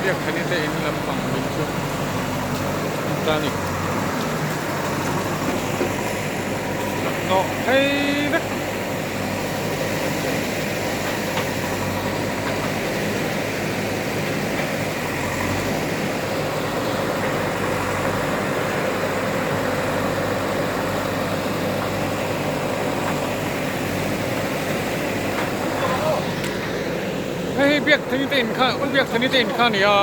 Biakthani te in lampang min chu an ta a ni. Hnawh phei vek. Hei hi biak thani te in kha biak thani te in kha a ni a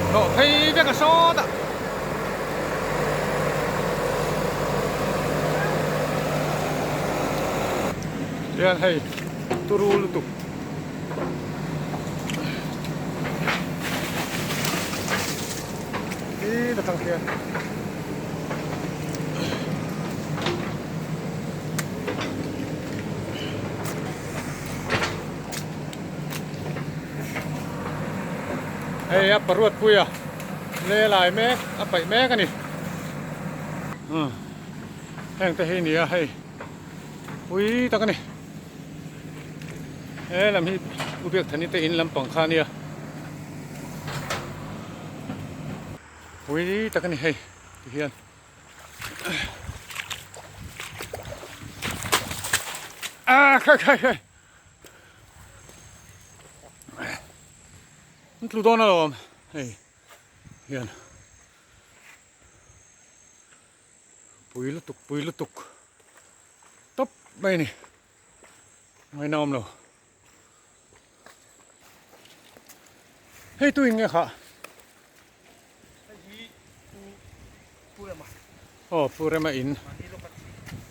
hnawh phei vek a sawt a. Hian hei turu lutuk. Hi ta tang hian. Hei a paruat pui a le lai mek a paih mek a ni. Heng te hi nia hei pui tak a ni. He lam hi U Biakthani te in lampang kha a nia. Pui tak a ni hei ti hian. Ah khai khai khai. An tlu dawn alawm hei hian. Pui lutuk pui lutuk tawp mai a ni ngaina awm lo hei tu in nge khah hei hi pu pu rema aw pu rema in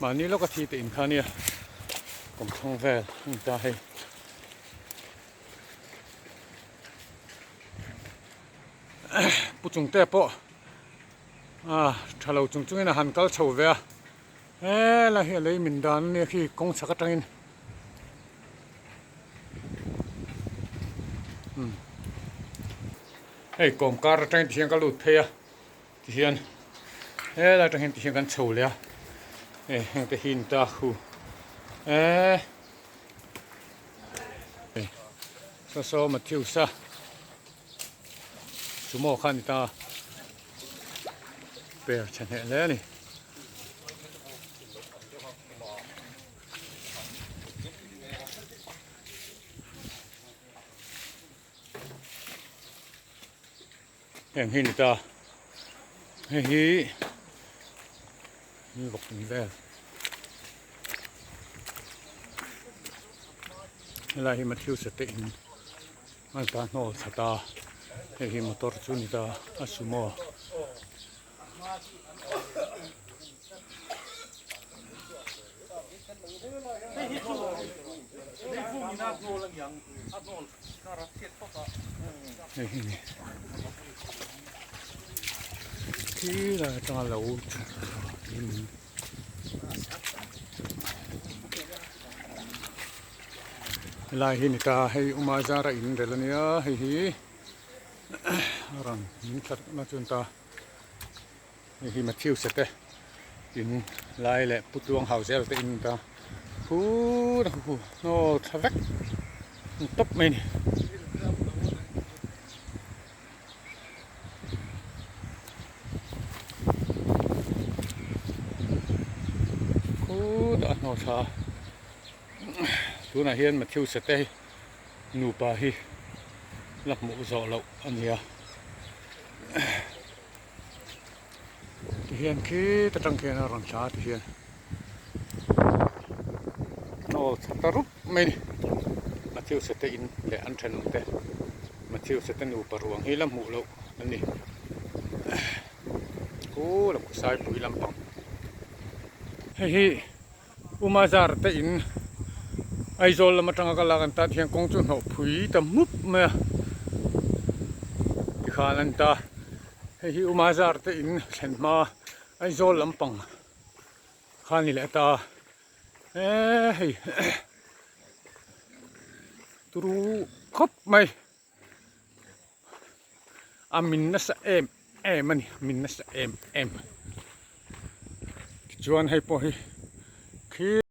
mahni lawka thi te in kha ania kawmthlang vel a ni ta hei pu chungte pawh A tha lo chung chungin a han kal chho ve a, helai hi a lei min dan a nia khi kawng chhak atangin umm hei kawm kar atangin tihian ka lut phei a tihian helai atangin tihian kan chho leh a hei heng te hi ni ta khu eee hei saw saw Matthews a. Sumo kha a ni ta a, per chhe hneh hle a ni. Heng hi a ni ta, hei hi vawk in vel helai hi Matthew Sate in. A ta hnawl thla ta hei hi motor chu ni ta a sumo hei hi ni khi lai atanga lo chhuk thla in. Helai hi ni ta hei Uma zara in rel ania hei hi a rawn min thlat na chuan ta hei hi Matthew te in lai leh Pu Tluang hau zel te in ta phur a hu hnawl thla vek ang tawp mai a ni. Khutah a hnawl thla a. Tunah hian Matthew Sete hi nupa hi la hmuh zawh loh a ni a. Tihian khit atang khian a rawn thla a tihian hnawl tha ta rup mai a ni. Matthew Sete in leh an thenawm te Matthew Sete nupa ruang hi la hmuh loh a ni. Khu lam Saipui lampang hei hi. Umazar te in Aizawl lam atanga ka lak an tan hian kawng chu hnawh phui ta mup mai a tikhan an ta hei hi Umazar te in thlen hma Aizawl lampang kha ni leh ta eee hei turu khawp mai a min nasa em em a ni min nasa em em tichuan hei pawh hi khi.